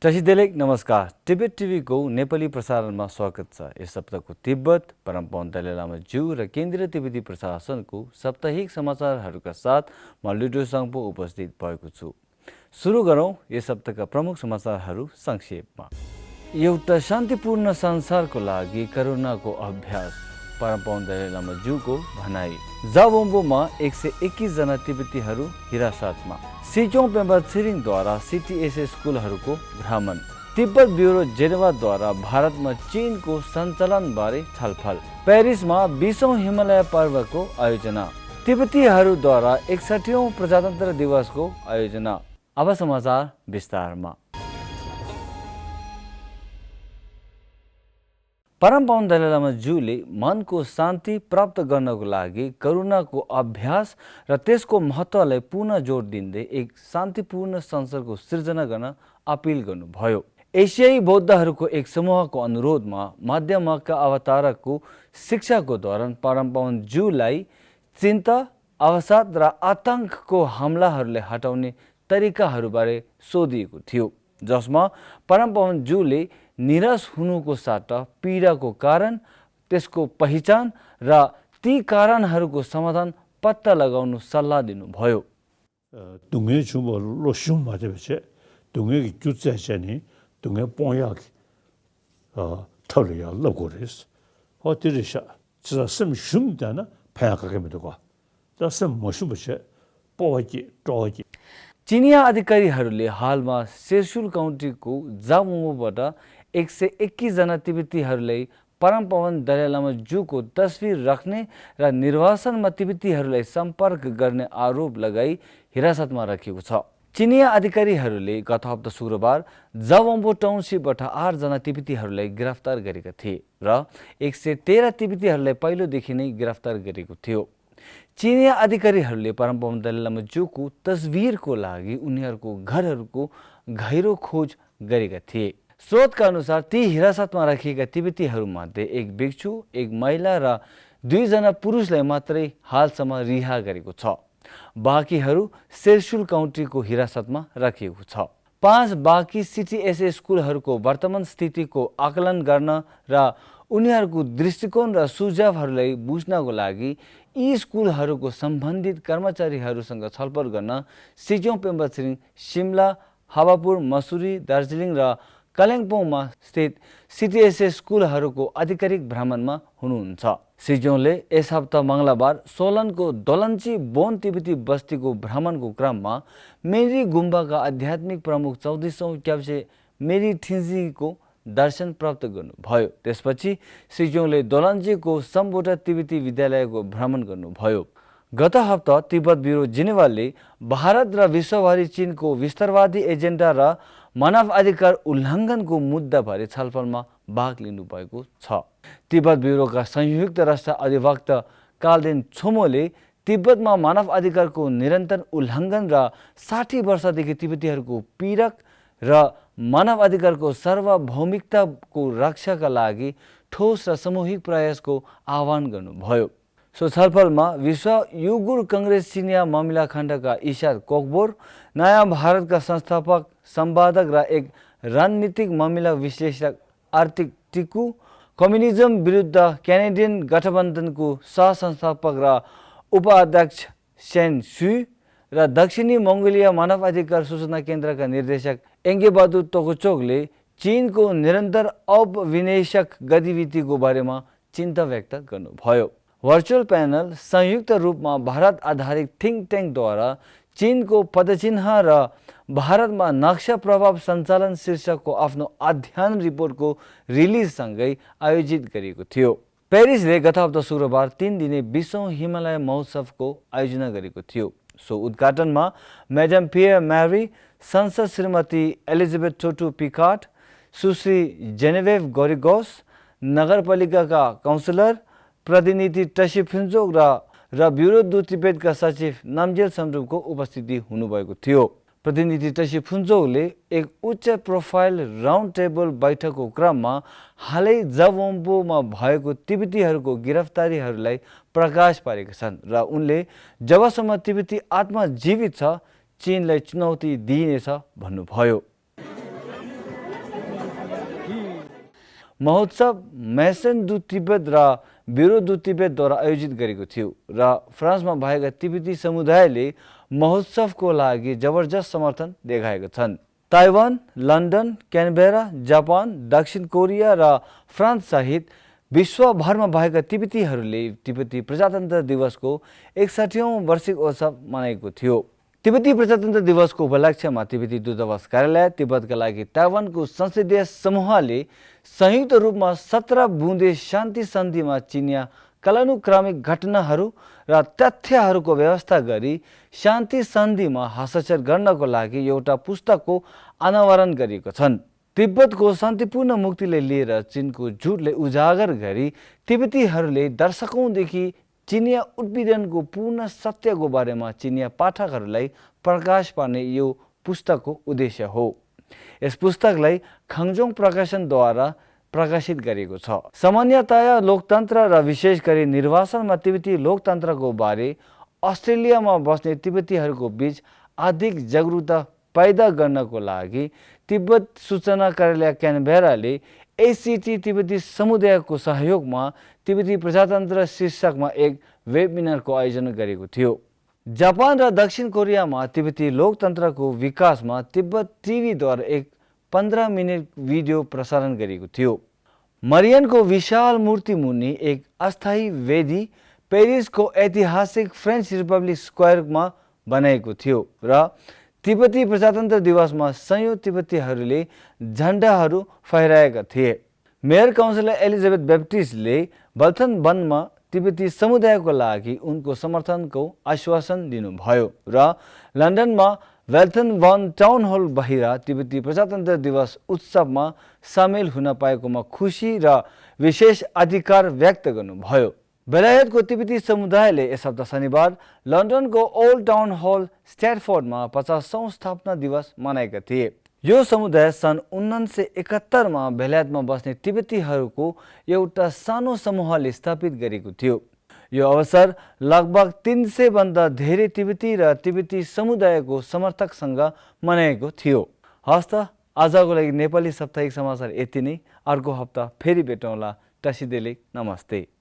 टसिदेलेक नमस्कार। तिब्बत टिभीको नेपाली प्रसारणमा स्वागत छ। यस हप्ताको तिब्बत, परमपन्त दलाई लामा ज्यू र केन्द्रीय तिब्बती प्रशासनको साप्ताहिक समाचारहरूका साथ म लिडो साङपो उपस्थित भएको छु। सुरु गरौँ यस हप्ताका प्रमुख समाचारहरू संक्षेपमा। एउटा शान्तिपूर्ण संसारको लागि करुणाको अभ्यास, परमपन्त दलाई लामा ज्यूको भनाई। जावोम्बोमा 121 जना तिब्बतीहरू हिरासतमा। सिजोङ पेम्बा छिरिङद्वारा सिटिएसए स्कुलहरूको भ्रमण। तिब्बत ब्युरो जेनेवाद्वारा भारतमा चीनको सञ्चालनबारे छलफल। पेरिसमा 20औं हिमालय पर्वको आयोजना। तिब्बतीहरूद्वारा 61औं प्रजातन्त्र दिवसको आयोजना। अब समाचार विस्तारमा। परमपन्त दलाई लामा ज्यूले मनको शान्ति प्राप्त गर्नको लागि करुणाको अभ्यास र त्यसको महत्त्वलाई पुनः जोड दिँदै एक शान्तिपूर्ण संसारको सिर्जना गर्न अपिल गर्नुभयो। एसियाई बौद्धहरूको एक समूहको अनुरोधमा मध्य मक्का अवतारको शिक्षाको दौरान परमपन्त ज्यूलाई चिन्ता, अवसाद र आतंकको हमलाहरूले हटाउने तरिकाहरूबारे सोधिएको थियो, जसमा परमपन्त ज्यूले निराश हुनुको साट्टा पीडाको कारण, त्यसको पहिचान र ती कारणहरूको समाधान पत्ता लगाउनु सल्लाह दिनुभयो। 동해 주모 로슝 맞아베체 동해 주자자니 동해 뽕야기 털이야 러고레스 어디리샤 진짜 심 shum다나 파야가게 메도가 다심 머슈버체 पोवाकी टोवाकी। चिनिया अधिकारीहरूले हालमा सेर्सुल काउन्टीको जावोम्बोबाट 121 जना तिब्बतीहरूलाई परमपन्त दलाई लामा ज्यूको तस्बिर राख्ने र निर्वासनमा तिब्बतीहरूलाई सम्पर्क गर्ने आरोप लगाई हिरासतमा राखिएको छ। चिनिया अधिकारीहरूले गत हप्ता शुक्रबार जावोम्बो टाउनसिपबाट 8 जना तिब्बतीहरूलाई गिरफ्तार गरेका थिए र 113 तिब्बतीहरूलाई पहिलोदेखि नै गिरफ्तार गरेको थियो। चिनिया अधिकारीहरूले परमपन्त दलाई लामा ज्यूको तस्बिरको लागि उनीहरूको घरहरूको गहिरो खोज गरेका थिए। स्रोतका अनुसार ती हिरासतमा राखिएका तिब्बतीहरूमध्ये एक भिक्षु, एक महिला र 2 जना पुरुषलाई मात्रै हालसम्म रिहा गरेको छ। बाँकीहरू सेर्सुल काउन्टीको हिरासतमा राखिएको छ। 5 बाँकी सिटिएसए स्कुलहरूको वर्तमान स्थितिको आकलन गर्न र उनीहरूको दृष्टिकोण र सुझावहरूलाई बुझ्नको लागि यी स्कुलहरूको सम्बन्धित कर्मचारीहरूसँग छलफल गर्न सिजोङ पेम्बा छिरिङ, शिमला, हावापुर, मसुरी, दार्जिलिङ र कालिम्पोङमा स्थित सिटिएसए स्कुलहरूको आधिकारिक भ्रमणमा हुनुहुन्छ। सिजोङले यस हप्ता मङ्गलबार सोलनको दोलन्ची बोन तिब्बती बस्तीको भ्रमणको क्रममा मेरी गुम्बाका आध्यात्मिक प्रमुख 34औं क्याप्चे मेरी ठिन्जीको दर्शन प्राप्त गर्नुभयो। त्यसपछि सिजोङले दोलन्चीको सम्बोटा तिब्बती विद्यालयको भ्रमण गर्नुभयो। गत हप्ता तिब्बत ब्युरो जेनेवाले भारत र विश्वभरि चीनको विस्तारवादी एजेन्डा र मानव अधिकार उल्लङ्घनको मुद्दाबारे छलफलमा भाग लिनुभएको छ। तिब्बत ब्युरोका संयुक्त राष्ट्र अधिवक्ता कालदेन छोमोले तिब्बतमा मानव अधिकारको निरन्तर उल्लङ्घन र 60 वर्षदेखि तिब्बतीहरूको पीडक र मानव अधिकारको सार्वभौमिकताको रक्षाका लागि ठोस र सामूहिक प्रयासको आह्वान गर्नुभयो। सो छलफलमा विश्व युगुर कङ्ग्रेस चिनिया मामिला खण्डका इशाद कोकबोर, नयाँ भारतका संस्थापक सम्पादक र एक रणनीतिक मामिला विश्लेषक आर्थिक टिकु, कम्युनिजम विरुद्ध क्यानेडियन गठबन्धनको सहसंस्थापक र उपाध्यक्ष सेन सुई र दक्षिणी मङ्गोलिया मानव अधिकार सूचना केन्द्रका निर्देशक एङ्गेबहादुर तोकोचोकले चीनको निरन्तर औपनिवेशिक गतिविधिको बारेमा चिन्ता व्यक्त गर्नुभयो। भर्चुअल प्यानल संयुक्त रूपमा भारत आधारित थिङ्क ट्याङ्कद्वारा चीनको पदचिह्न र भारतमा नक्सा प्रभाव सञ्चालन शीर्षकको आफ्नो अध्ययन रिपोर्टको रिलिजसँगै आयोजित गरिएको थियो। पेरिसले गत हप्ता शुक्रबार 3 दिने 20औं हिमालय महोत्सवको आयोजना गरेको थियो। सो उद्घाटनमा म्याडम पियर म्यारी, संसद श्रीमती एलिजाबेथ टोटु पिकार्ट, सुश्री जेनेभेभ गोरिगोस, नगरपालिकाका काउन्सिलर प्रतिनिधि टसी फुन्चोक र ब्युरो दु तिब्बतका सचिव नामजेल समरुपको उपस्थिति हुनुभएको थियो। प्रतिनिधि टसी फुन्चोकले एक उच्च प्रोफाइल राउन्ड टेबल बैठकको क्रममा हालै जावोम्बोमा भएको तिब्बतीहरूको गिरफ्तारीहरूलाई प्रकाश पारेका छन् र उनले जबसम्म तिब्बती आत्मा जीवित छ चीनलाई चुनौती दिइनेछ भन्नुभयो। महोत्सव मेसन दु तिब्बत र ब्युरो दु तिब्बतद्वारा आयोजित गरेको थियो र फ्रान्समा भएका तिब्बती समुदायले महोत्सवको लागि जबरजस्त समर्थन देखाएका छन्। ताइवान, लन्डन, क्यानबेरा, जापान, दक्षिण कोरिया र फ्रान्स सहित विश्वभरमा भएका तिब्बतीहरूले तिब्बती प्रजातन्त्र दिवसको 61औं वार्षिक उत्सव मनाएको थियो। तिब्बती प्रजातन्त्र दिवसको उपलक्ष्यमा तिब्बती दूतावास कार्यालय, तिब्बतका लागि ताइवानको संसदीय समूहले संयुक्त रूपमा 17 बुँदे शान्ति सन्धिमा चिनिया कालानुक्रमिक घटनाहरू र तथ्यहरूको व्यवस्था गरी शान्ति सन्धिमा हस्ताक्षर गर्नको लागि एउटा पुस्तकको अनावरण गरेको छन्। तिब्बतको शान्तिपूर्ण मुक्तिलाई लिएर चीनको झुटले उजागर गरी तिब्बतीहरूले दशकौंदेखि चिनिया उत्पीडनको पूर्ण सत्यको बारेमा चिनिया पाठकहरूलाई प्रकाश पार्ने यो पुस्तकको उद्देश्य हो। यस पुस्तकलाई खाङजोङ प्रकाशनद्वारा प्रकाशित गरिएको छ। सामान्यतया लोकतन्त्र र विशेष गरी निर्वाचनमा तिब्बती लोकतन्त्रको बारे अस्ट्रेलियामा बस्ने तिब्बतीहरूको बीच अधिक जागरुकता पैदा गर्नको लागि तिब्बत सूचना कार्यालय क्यानबेराले एसीटी तिब्बती समुदायको सहयोगमा तिब्बती प्रजातन्त्र शीर्षकमा एक वेबिनारको आयोजना गरेको थियो। जापान र दक्षिण कोरियामा तिब्बती लोकतन्त्रको विकासमा तिब्बत टिभीद्वारा एक 15 मिनट भिडियो प्रसारण गरेको थियो। मरियनको विशाल मूर्ति मुनि एक अस्थायी वेदी पेरिसको ऐतिहासिक फ्रेन्च रिपब्लिक स्क्वायरमा बनाएको थियो र तिब्बती प्रजातन्त्र दिवसमा सयौं तिब्बतीहरूले झण्डाहरू फहराएका थिए। मेयर काउन्सिलर एलिजाबेथ बैप्टिस्टले बल्थन वनमा तिब्बती समुदायको लागि उनको समर्थनको आश्वासन दिनुभयो र लन्डनमा वेल्थन वन टाउन हल बाहिर तिब्बती प्रजातन्त्र दिवस उत्सवमा सामेल हुन पाएकोमा खुसी र विशेष अधिकार व्यक्त गर्नुभयो। बेलायतको तिब्बती समुदायले यस हप्ता शनिबार लन्डनको ओल्ड टाउन हल स्ट्याटफोर्डमा 50औं स्थापना दिवस मनाएका थिए। यो समुदाय सन् 1971 मा बेलायतमा बस्ने तिब्बतीहरूको एउटा सानो समूहले स्थापित गरेको थियो। यो अवसर लगभग 300 भन्दा धेरै तिब्बती र तिब्बती समुदायको समर्थकसँग मनाएको थियो। हस्त आजको लागि नेपाली साप्ताहिक समाचार यति नै। अर्को हप्ता फेरि भेटौँला। टसिदेले नमस्ते।